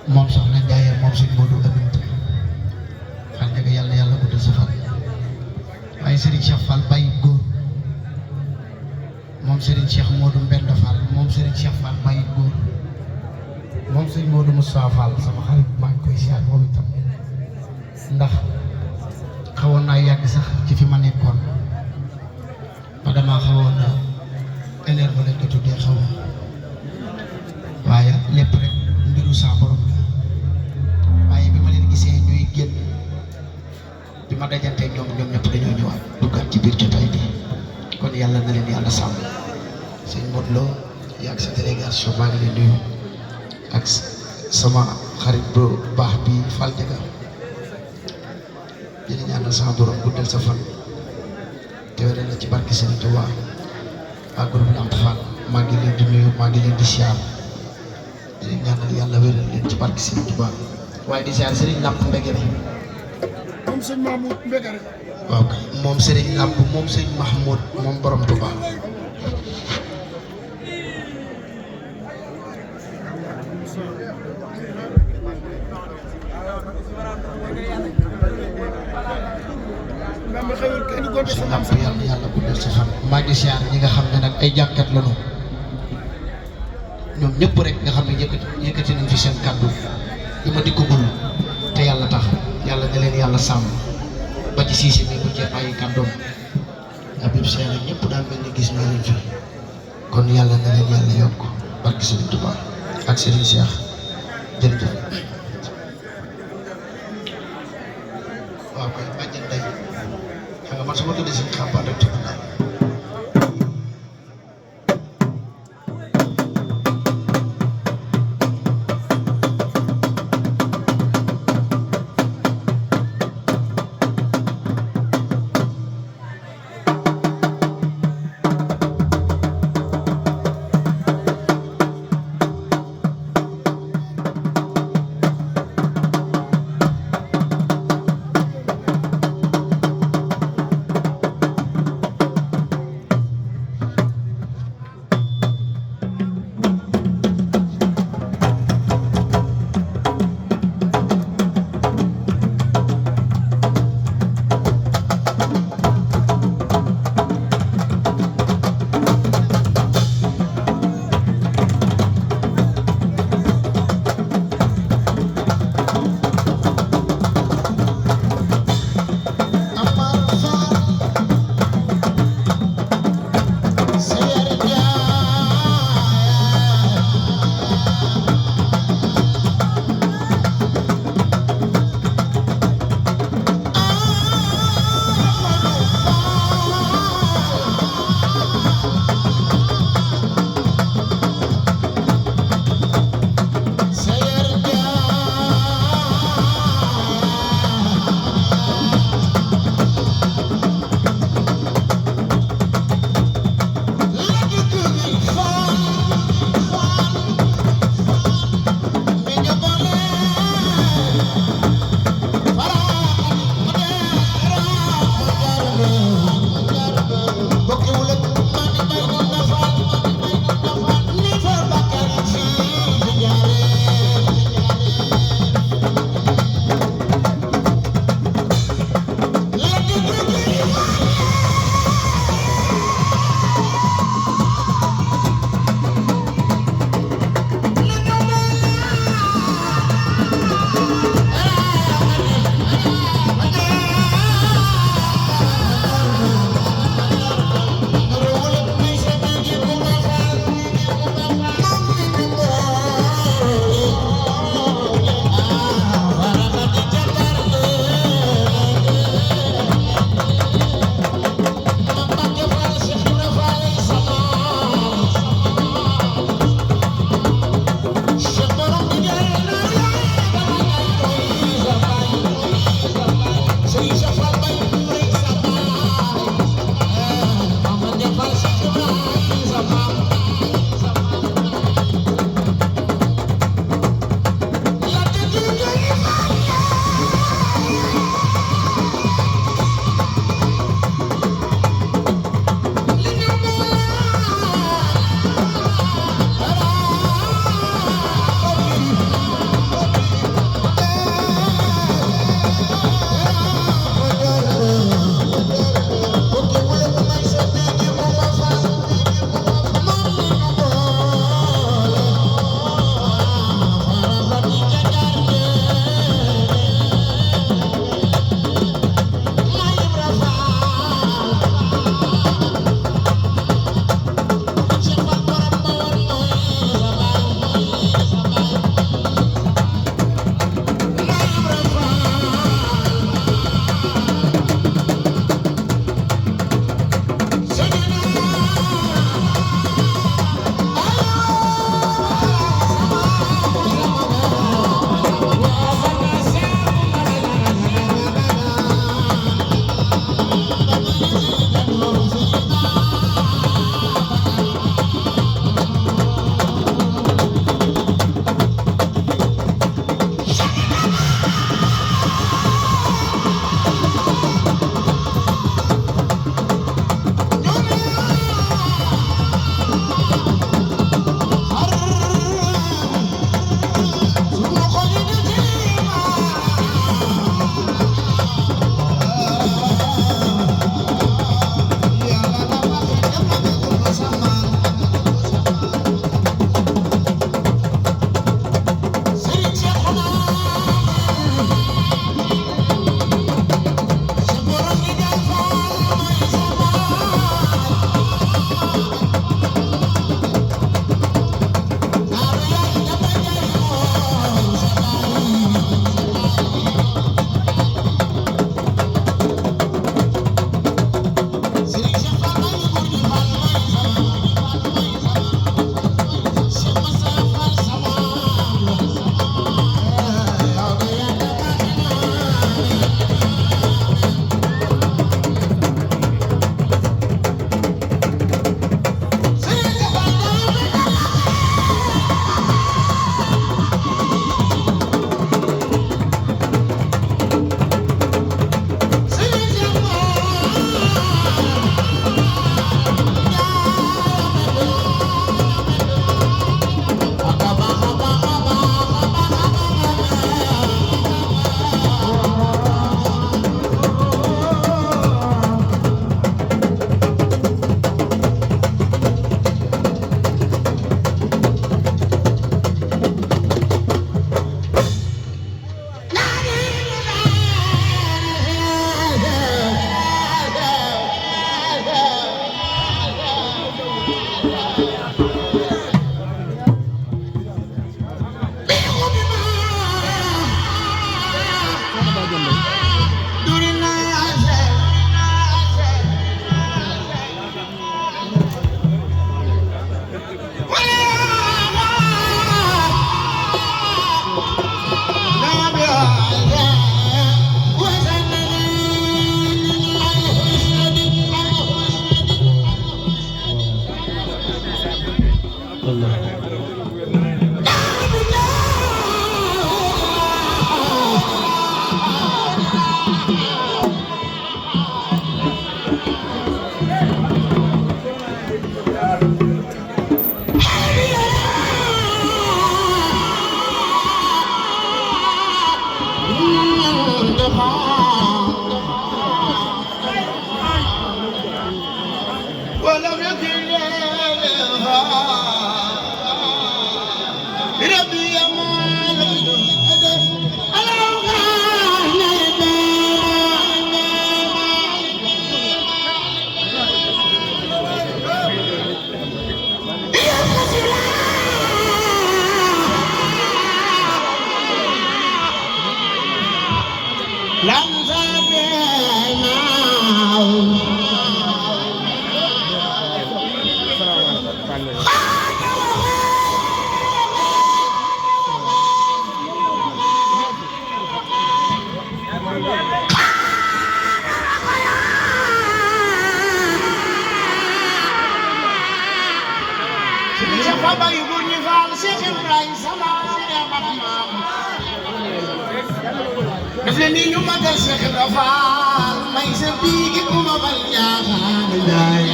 moom soxna Ndiaye moom suñ Modou Aminta xal njëkk yàlla yàlla guddal sa fan waaye Serigne Cheikh Fall bàyyi góor moom Serigne Cheikh Modou Mbenda Fall moom Serigne Cheikh Fall bàyyi góor moom sëñ Modou Moussa Fall sama xarit maa ngi koy siyaar moom itam ndax xawoon naa yàgg sax ci fi ma nekkoon ba damaa xawoon na énerve lañ ko tuddee xaw ma waaye lépp rek mbiru saa borom la waaye bi ma leen gisee ñuy génn bi ma dajantee ñoom ñëpp dañoo ñëwaat duggaat ci biir jotaay bi kon yàlla na leen yàlla sàmm sëñ Modou Lo yàgg sa délégation maa ngi leen nuyu ak sama xarit bu baax bi Fall Jaga dina ñaanal sama borom guddal sa fan te wéral la ci barke Serigne Touba ak groupe Lamp Fall maa ngi leen di nuyu maa ngi leen di siyaar dina ñaanal yàlla wéral leen ci barke Serigne Touba waaye di siyaar Serigne Lamp Mbegere moom sëñ Mahmoud Mbegere waaw kay moom Serigne Lamp moom sëñ Mahmoud moom borom Touba si Lamp yàlla guddal sa fan maa ngi siyaar ñi nga xam ne nag ay jànkat lañu ñoom ñëpp rek nga xam ne yëkkati nañ fi seen kàddu yi ma dikkagul te yàlla tax yàlla na leen yàlla sàmm ba ci siise mi bu jeex bàyyi kàddoom Habib Sène ak ñëpp daal mel ni gis nga leen fi kon yàlla na leen yàlla yokk barke Serigne Touba ak Serigne Cheikh jërëjëf waaw koy bàjjen day xam nga man su ma tuddee si xàmbaat rek tudd naa ray sama ya maam def leen ni ñu magal Cheikh Rafal may sa biigi ku ma bal ñaaxaan ñaay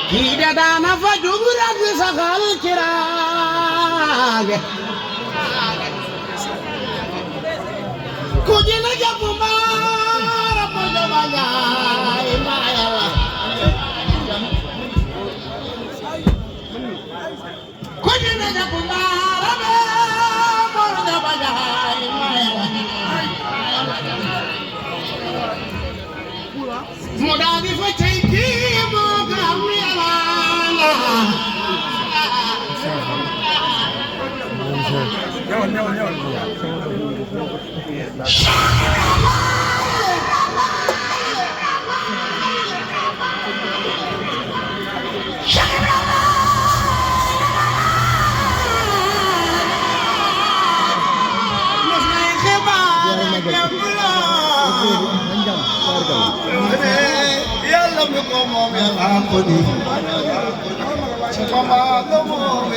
Kida dana fa jungura di sakal kirage kujina japumara pojo banya imayala kujina japumara pojo banya imayala modali fa ceyki mo gramiyala Yalla mi ko moom yalla ko ni sama ko moom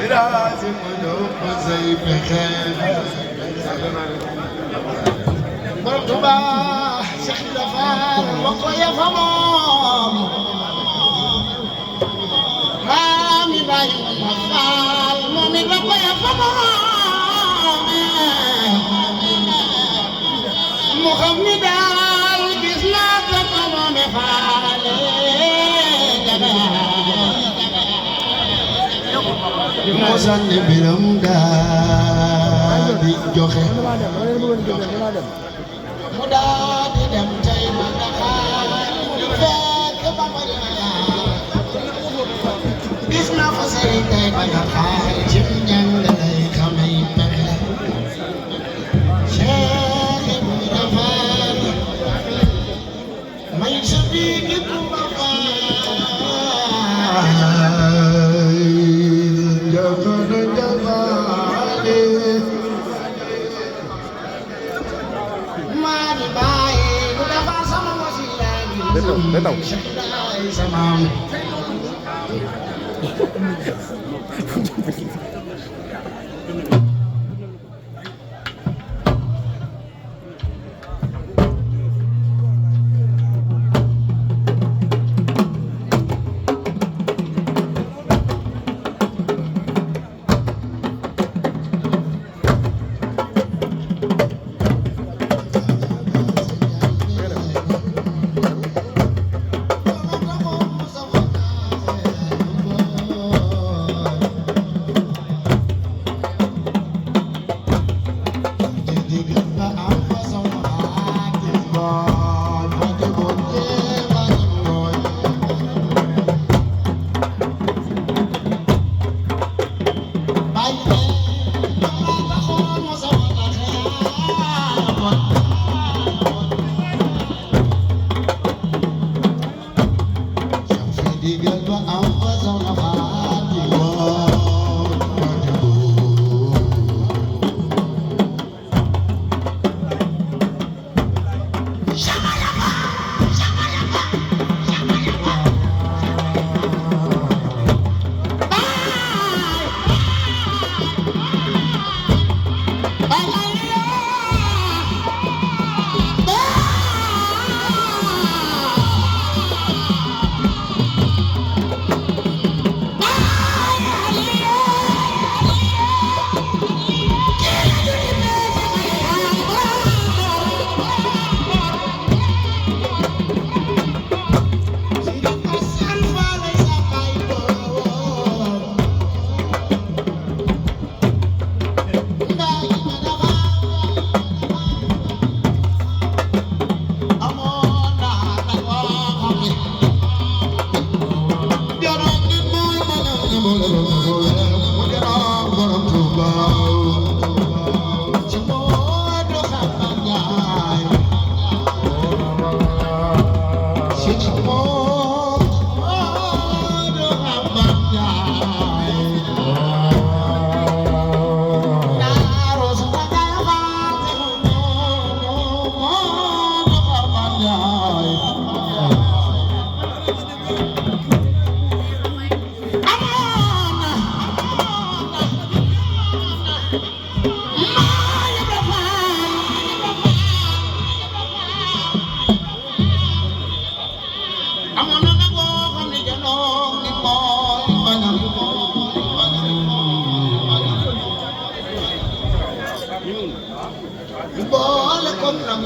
ira si ko do ko say pexe borom Tuuba Cheikh Rafal wa ko ya fa moom mami bayu ma faal moom mi wa ko ya fa moom mu xam ni daal gis naa ko moom faale moo sànni biram daal di joxe mu daal di dem tey ba Dakar fekk ba ma gis naa fa sëriñ tey ba Dakar ci njàng lay xamay pexe Cheikh Ibra Fall may sa biigi Kumba Betul.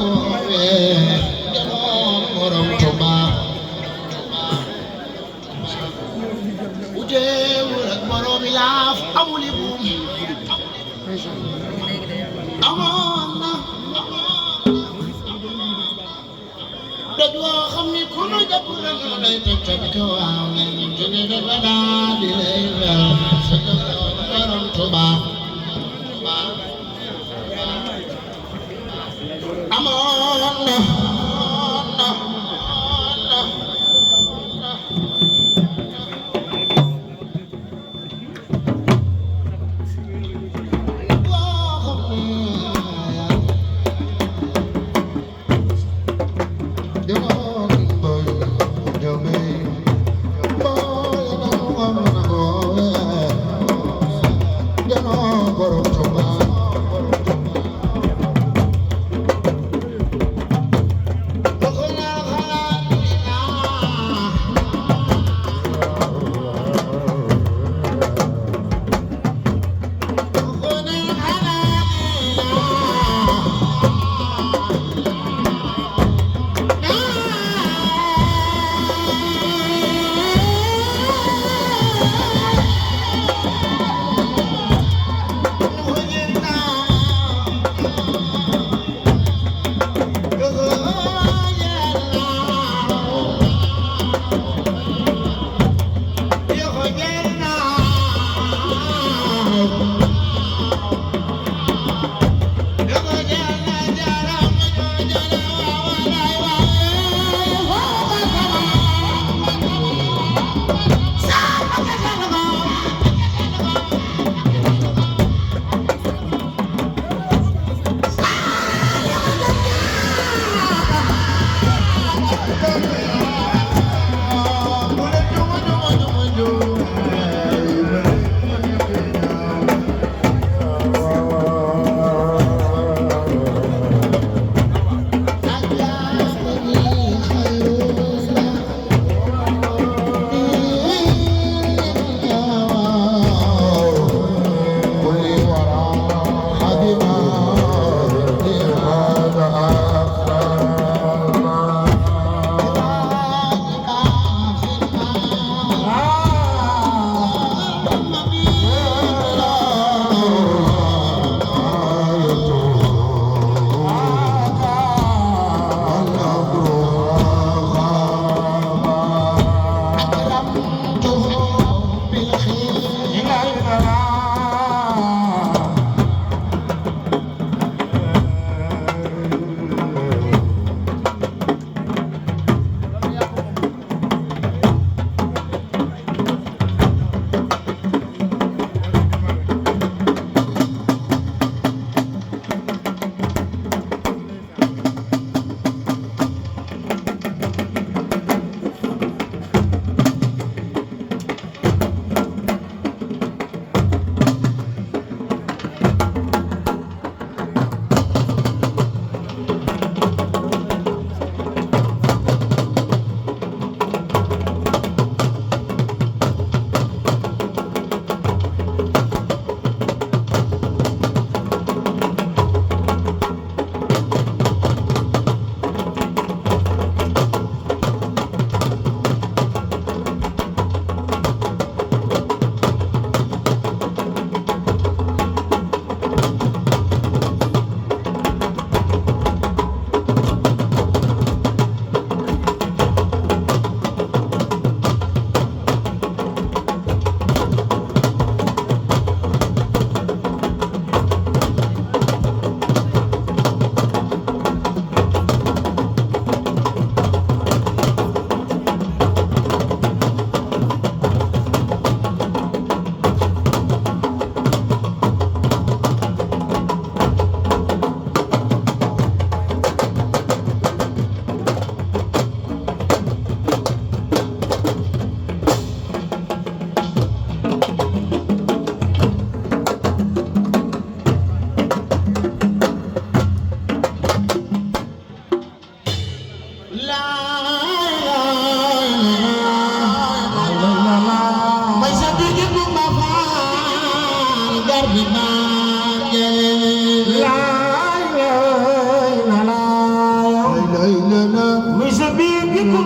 woowee janoon borom Tuuba uteewul ak borom laaf amul i buum amoon na doj woo xam ni ku nu jàpp rek mu lay tëj ko waaw nañu jóge ba daal di lay wel sa borom Tuuba amoon na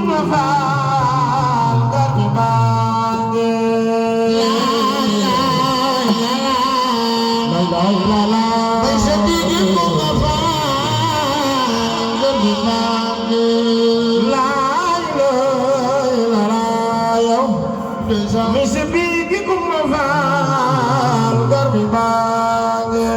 kumba faal garmi baange bay sa digi kumba faal garmi baange bay sa digi kumba faal garmi baange